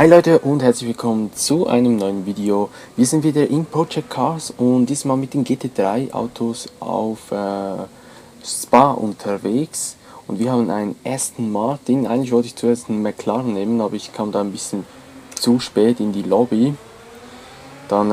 Hi Leute und herzlich willkommen zu einem neuen Video. Wir sind wieder in Project Cars und diesmal mit den GT3 Autos auf Spa unterwegs. Und wir haben einen Aston Martin. Eigentlich wollte ich zuerst einen McLaren nehmen, aber ich kam da ein bisschen zu spät in die Lobby. Dann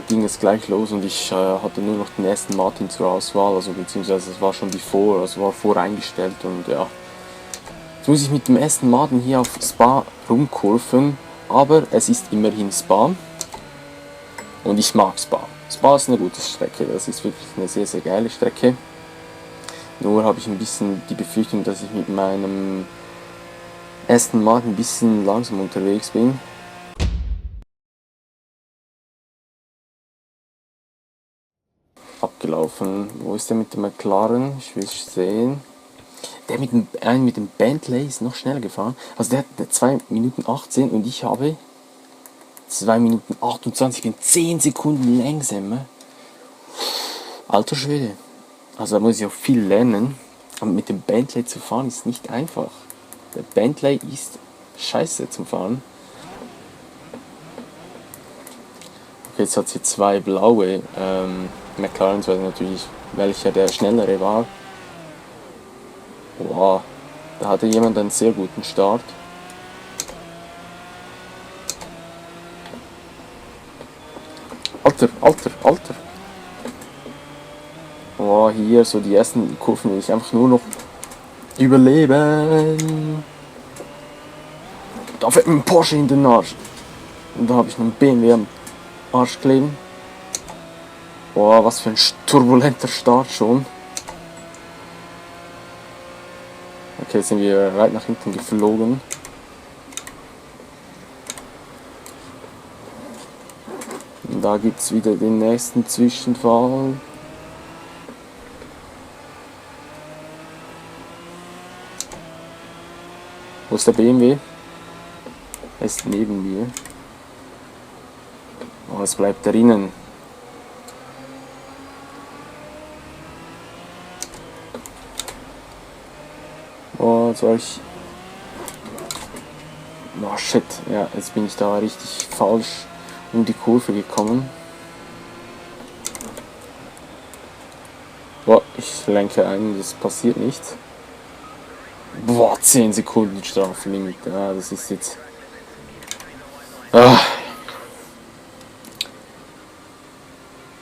ging es gleich los und ich hatte nur noch den Aston Martin zur Auswahl, also beziehungsweise es war schon war voreingestellt und ja. Jetzt muss ich mit dem Aston Martin hier auf Spa rumkurven, aber es ist immerhin Spa und ich mag Spa. Spa ist eine gute Strecke, das ist wirklich eine sehr, sehr geile Strecke. Nur habe ich ein bisschen die Befürchtung, dass ich mit meinem Aston Martin ein bisschen langsam unterwegs bin. Abgelaufen. Wo ist der mit dem McLaren? Ich will es sehen. Der mit dem Bentley ist noch schneller gefahren. Also der hat 2 Minuten 18 und ich habe 2 Minuten 28, bin 10 Sekunden langsamer. Alter Schwede. Also da muss ich auch viel lernen. Aber mit dem Bentley zu fahren ist nicht einfach. Der Bentley ist scheiße zum Fahren. Okay, jetzt hat sie 2 blaue McLarens, weiß natürlich welcher der schnellere war. Wow, da hatte jemand einen sehr guten Start. Alter. Oh, hier so die ersten Kurven will ich einfach nur noch überleben. Da fährt mir ein Porsche in den Arsch. Und da habe ich noch einen BMW am Arsch kleben. Boah, was für ein turbulenter Start schon. Okay, jetzt sind wir weit nach hinten geflogen. Und da gibt es wieder den nächsten Zwischenfall. Wo ist der BMW? Er ist neben mir. Oh, es bleibt drinnen. Oh, soll ich... Oh shit, ja, jetzt bin ich da richtig falsch um die Kurve gekommen. Boah, ich lenke ein, das passiert nicht. Boah, 10 Sekunden Straflimit. Ja, das ist jetzt...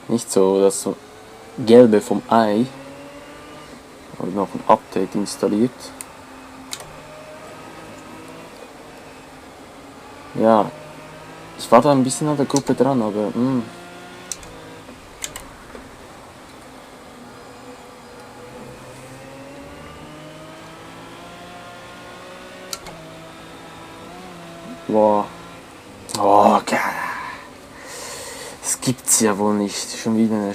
Nicht so das Gelbe vom Ei. Habe noch ein Update installiert. Ja, ich war da ein bisschen an der Gruppe dran, aber boah. Oh, geil. Das gibt's ja wohl nicht. Schon wieder eine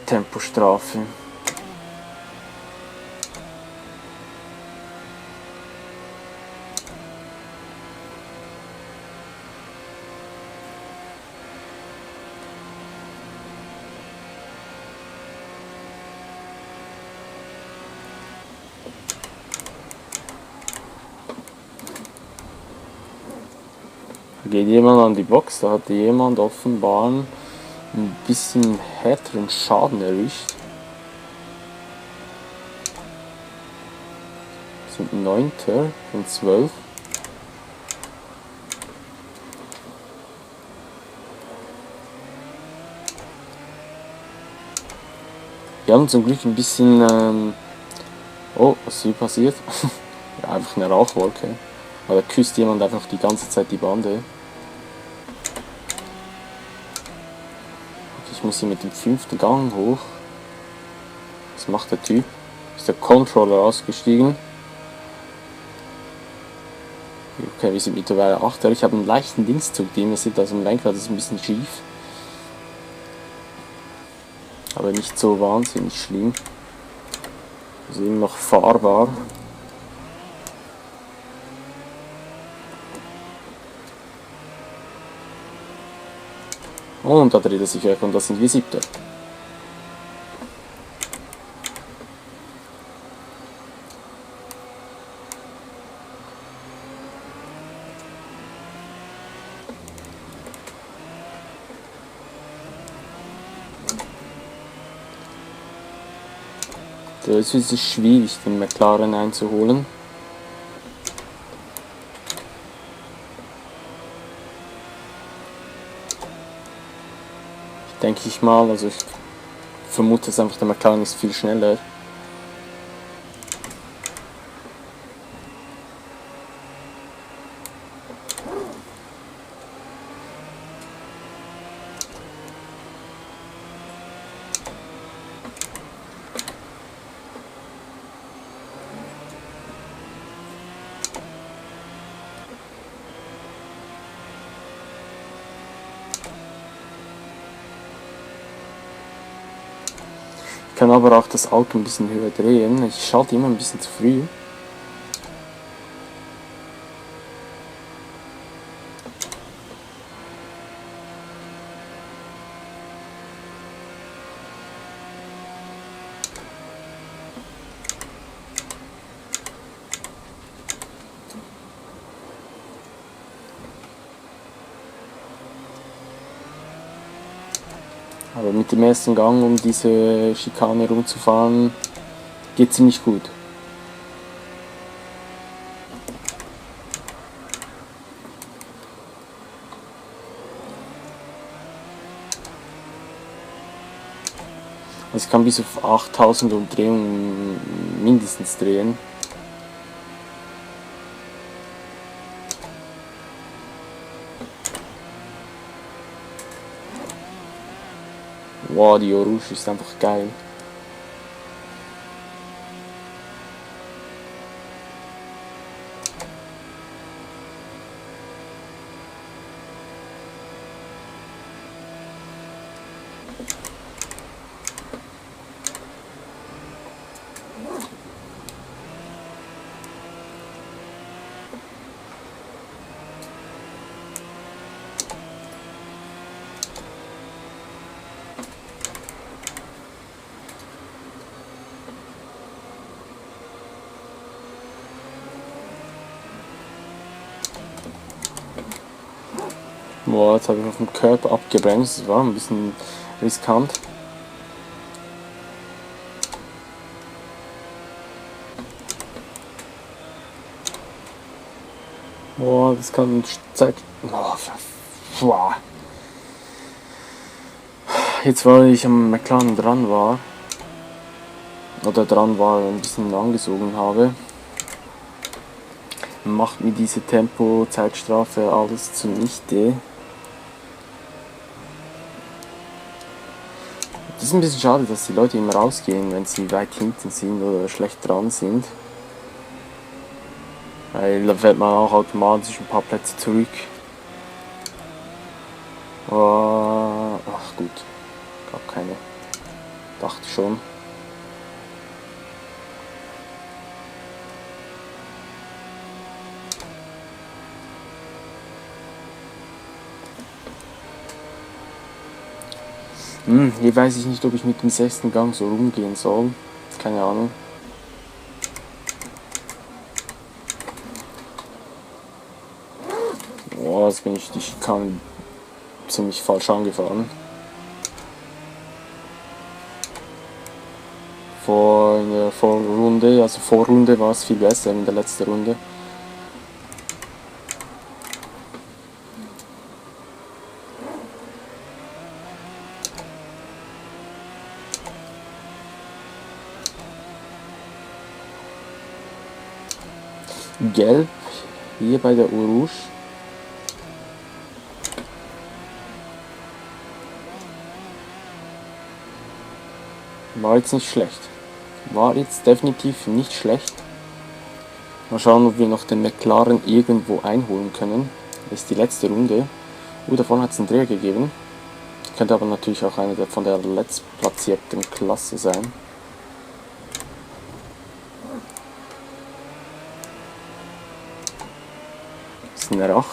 Tempostrafe. Da geht jemand an die Box, da hatte jemand offenbar ein bisschen härteren Schaden erwischt. Wir sind 9. von 12. Wir haben zum Glück ein bisschen... oh, was ist hier passiert? Ja, einfach eine Rauchwolke. Aber da küsst jemand einfach die ganze Zeit die Bande. Ich muss hier mit dem 5. Gang hoch. Was macht der Typ? Ist der Controller ausgestiegen? Okay, wir sind mittlerweile 8. Ich habe einen leichten Linkszug drin. Ihr seht, also im Lenkrad ist ein bisschen schief. Aber nicht so wahnsinnig schlimm. Also immer noch fahrbar. Und da dreht er sich weg und da sind wir 7. Es ist schwierig, den McLaren einzuholen. Denke ich mal, also ich vermute es einfach, der McLaren ist viel schneller. Ich kann aber auch das Auto ein bisschen höher drehen. Ich schalte immer ein bisschen zu früh. Aber mit dem ersten Gang, um diese Schikane rumzufahren, geht ziemlich gut. Also ich kann bis auf 8000 Umdrehungen mindestens drehen. Wow, die Orange ist einfach geil. Boah, jetzt habe ich auf dem Curb abgebremst, das war ein bisschen riskant. Boah, das kann Zeit. Boah. Jetzt, weil ich am McLaren dran war, ein bisschen angesogen habe, macht mir diese Tempo-Zeitstrafe alles zunichte. Es ist ein bisschen schade, dass die Leute immer rausgehen, wenn sie weit hinten sind oder schlecht dran sind. Weil da fällt man auch automatisch ein paar Plätze zurück. Ach gut, gab keine. Dachte schon. Hier weiß ich nicht, ob ich mit dem 6. Gang so rumgehen soll. Keine Ahnung. Boah, jetzt bin ich die Schikane ziemlich falsch angefahren. In der Vorrunde, also Vorrunde war es viel besser in der letzten Runde. Gelb hier bei der Orange. War jetzt nicht schlecht. War jetzt definitiv nicht schlecht. Mal schauen, ob wir noch den McLaren irgendwo einholen können. Das ist die letzte Runde. Davon hat es einen Dreher gegeben. Könnte aber natürlich auch einer von der letztplatzierten Klasse sein. Das ist ein R8.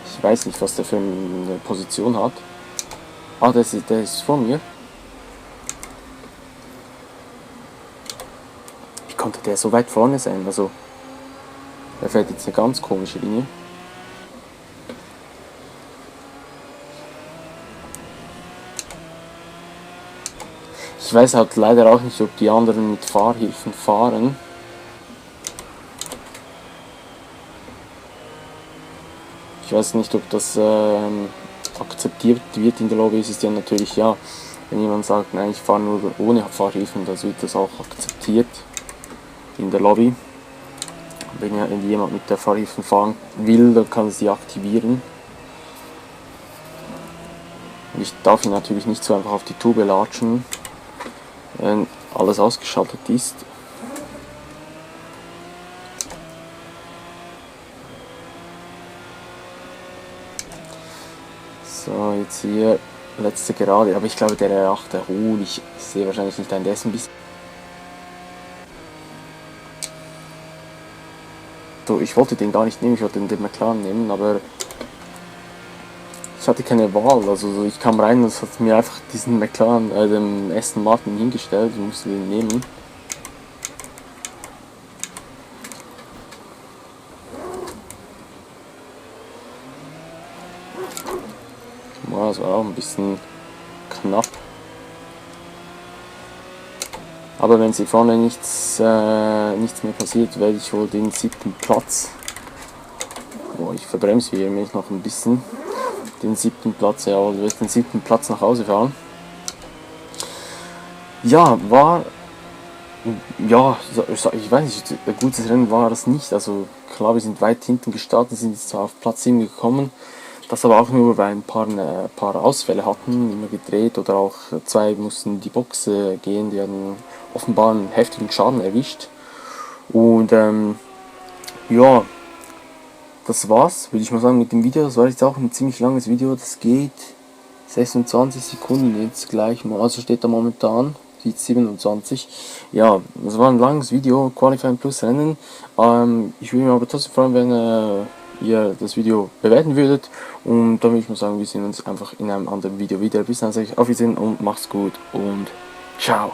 Ich weiß nicht, was der für eine Position hat. Der ist vor mir. Wie konnte der so weit vorne sein? Also, der fährt jetzt eine ganz komische Linie. Ich Ich weiß halt leider auch nicht, ob die anderen mit Fahrhilfen fahren. Ich weiß nicht, ob das akzeptiert wird in der Lobby. Es ist ja natürlich, ja, wenn jemand sagt, nein, ich fahre nur ohne Fahrhilfen, das wird das auch akzeptiert in der Lobby. Wenn jemand mit der Fahrhilfen fahren will, dann kann er sie aktivieren. Und ich darf ihn natürlich nicht so einfach auf die Tube latschen, wenn alles ausgeschaltet ist. So, jetzt hier letzte Gerade, aber ich glaube der R8, ich sehe wahrscheinlich nicht ein, der ist ein bisschen... So, ich wollte den gar nicht nehmen, ich wollte den McLaren nehmen, aber ich hatte keine Wahl, also ich kam rein und es hat mir einfach diesen McLaren, den Aston Martin hingestellt und musste den nehmen. Ja, das war auch ein bisschen knapp. Aber wenn sie vorne nichts mehr passiert, werde ich wohl den 7. Platz, ich verbremse hier mich noch ein bisschen, den 7. Platz, ja, oder den 7. Platz nach Hause fahren. Ja, ich weiß nicht, ein gutes Rennen war das nicht, also klar, wir sind weit hinten gestartet, sind jetzt zwar auf Platz 7 gekommen, das aber auch nur, weil ein paar Ausfälle hatten, immer gedreht, oder auch 2 mussten in die Box gehen, die hatten offenbar einen heftigen Schaden erwischt. Und ja, das war's, würde ich mal sagen, mit dem Video. Das war jetzt auch ein ziemlich langes Video, das geht 26 Sekunden jetzt gleich mal, also steht da momentan, sieht 27. Ja, das war ein langes Video, Qualifying plus Rennen. Ich würde mich aber trotzdem freuen, wenn ihr das Video bewerten würdet, und dann würde ich mal sagen, wir sehen uns einfach in einem anderen Video wieder. Bis dann, sage ich auf Wiedersehen und macht's gut und ciao.